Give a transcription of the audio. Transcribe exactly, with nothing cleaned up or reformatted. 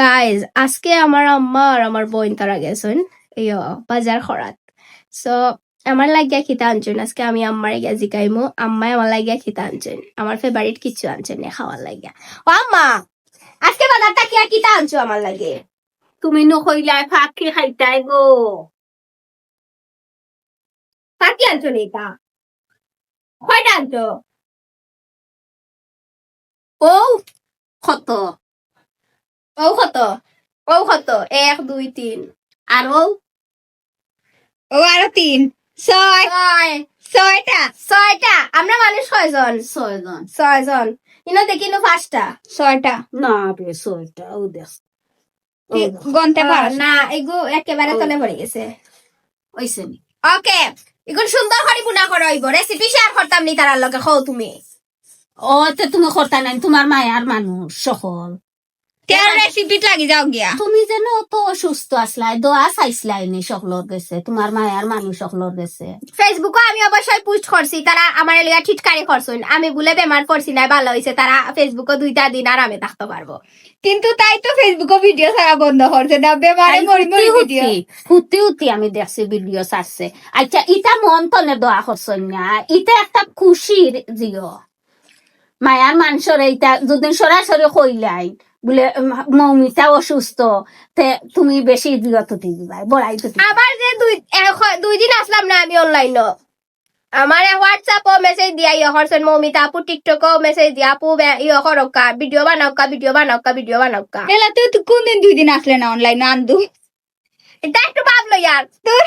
গাইজ, আজকে আমার আম্মা আর আমার বইন তারা গেছইন ইয়ো বাজার করাত। সো আমার লাগিয়া কিতা আনছইন, আজকে আমি আম্মারে গিয়া জিকাইমু, আম্মায় আমার লাগিয়া কিতা আনছইন। আমার ফেভারিট কিছু আনছইন নে খাওয়ার লাগিয়া। ও আম্মা, আজকে বাজার থাকিয়া কিতা আনছো আমার লাগি? তুমি নু কইলায় ফাঁকি খাইতায় গো। ফাঁকি আনছো নি তা? কয়টা আনছো? ও কত? ও কত? ও কত? এক, দুই, তিন। আর ও? ও আরো তিন। ছয়। ছয়। ছয়টা। ছয়টা। আমরা মানুষ কয়জন? ছয়জন। ছয়জন। ইনো দেখি ইনো পাঁচটা। ছয়টা। না বে, ছয়টা। ও দেখ। কি ও। গনতে ও, পারস? না, এগু একেবারে ও। তলে পড়ে গেছে। ওইছে নি? ওকে, এখন সুন্দর করি বুনা করা অইবো। রেসিপি শেয়ার করতাম নি তারার লগে, কও তুমি। ও, তে তুমি করতা নাই, তোমার মায়ার মানুষ সকল। তে আর রেসিপিত লাগি যাও গিয়া। তুমি যেন অত অসুস্থ আছলায়, দোয়া চাইছলায় নি সকলর গেছে, তোমার মায়ার মানুষ সকলর গেছে। ফেসবুকো আমি অবশ্যই পোস্ট করছি, তারা আমার এলাকা টিটকারি করছইন, আমি বুলে বেমার পড়ছি না, ভালো হইছে, তারা ফেসবুকো দুইটা দিন আরামে থাকতে পারবো। কিন্তু তাই তো ফেসবুকো ভিডিও ছাড়া বন্ধ করছে না, বেমারে খালি মরি মরি হুতি ভিডিও। হুতি, হুতি হুতি আমি দেখছি ভিডিও ছাড়ছে। আচ্ছা, ইটা মন তনে দোয়া করছইন না, ইটা একটা খুশির জিও। মায়ার মানুষরে ইটা যদি সরাসরি কইলাই, বুলে, উম, মৌমিতা অসুস্থ, তে তুমি বেশি জিও তুতি দিবায়, বড়াই তুতি দিবায়। আবার যে দুই, এ, খ-, দুই দিন আসলাম না আমি অনলাইনো, আমারে WhatsApp-ও মেসেজ দিয়া ইয়ে করছইন, মৌমিতা আপু TikTok-ও মেসেজ দিয়া, আপু বে-, ইয়ে করউক্কা, ভিডিও বানাউক্কা, ভিডিও বানাউক্কা, ভিডিও বানাউক্কা। এলা তুই, তুই কোন দিন দুই দিন আসলে না অনলাইনো আন্দু? এটা একটু ভাবলো ইয়ার। তোর